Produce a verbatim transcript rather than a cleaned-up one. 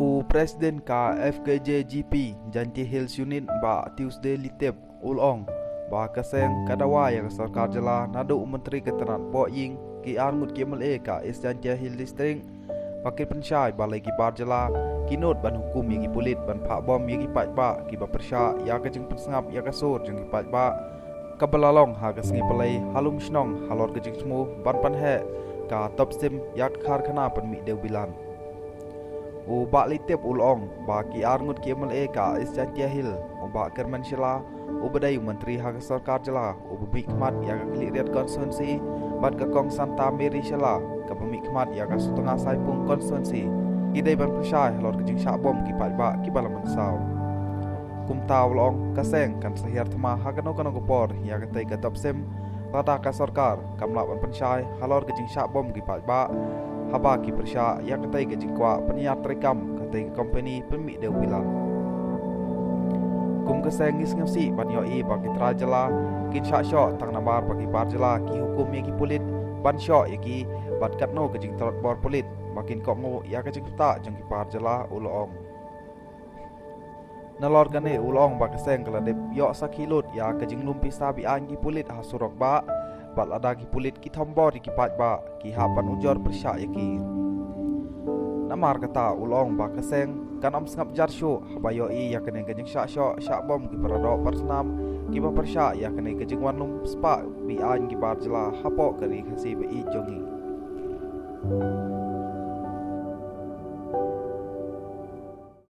U President ka F K J G P Jaintia Hills Unit, Bah Tuesday Litep, u la ong ba ka seng ka dawa ïa ka sorkar jylla naduh u Myntri ka tnat pohïing, ki arngut ki M L A ka East Jaintia Hills District, ba kin pynshai ba lei ki bar jylla ki nud ban hukum ïa ki pulit ban phah bom ïa ki paidbah kiba pyrshah ïa ka jingpynsngap ïa ka sur jong ki paidbah, kaba la long ha ka sngi Palei ha Lumshnong halor ka jingthmu ban pynheh ka Topsim ïa ka karkhana pynmih dewbilan. U Bah Litep u la ong ba ki arngut ki M L A ka East Jaintia Hills, u Bah Kyrmen Shylla uba dei u Myntri ha ka sorkar jylla, u Bah Mihkhmat ïa ka Khliehriat Constituency, bad ka Kong Santa Mary Shylla kaba mihkhmat ïa ka Sutnga Saipung Constituency, ki dei ban pynshai halor ka jingshah bom ki paidbah kiba la mynsaw. Kumta u la ong ka seng kan sa hiar thma ha kano kano ka por ïa katei ka Topsim lada ka sorkar kam lah ban pynshai halor ka jingshah bom ki paidbah, haba ki pyrshah ïa katei ka jingkwah pynïaid treikam katei ka kompani pynmih dewbilan. Kum ka seng ngi sngewsih ban ïohi ba ki trai jylla kin shah shoh tang namar ba ki bar jylla ki hukum ïa ki pulit ban shoh ïa ki, bad katno ka jingtlot bor pulit ba kin kohnguh ïa ka jingktah jong ki bar jylla, u la ong. Nalor kane u la ong ba ka seng ka la dep ïoh sakhi lut ïa ka jinglum pisa be-aiñ ki pulit ha surok bah, bad lada ki pulit ki thombor ïa ki paidbah ki hap ban ujor pyrshah ïa ki. Namar kata u la ong ba ka seng kan ym sngap jar shuh haba ïohi ïa kane ka jingshah shoh shah bom ki paradoh parasnam kiba pyrshah ïa kane ka jingwan lum spah be-aiñ ki bar jylla hapoh ka Ri Khasi ba ïeit jong ngi.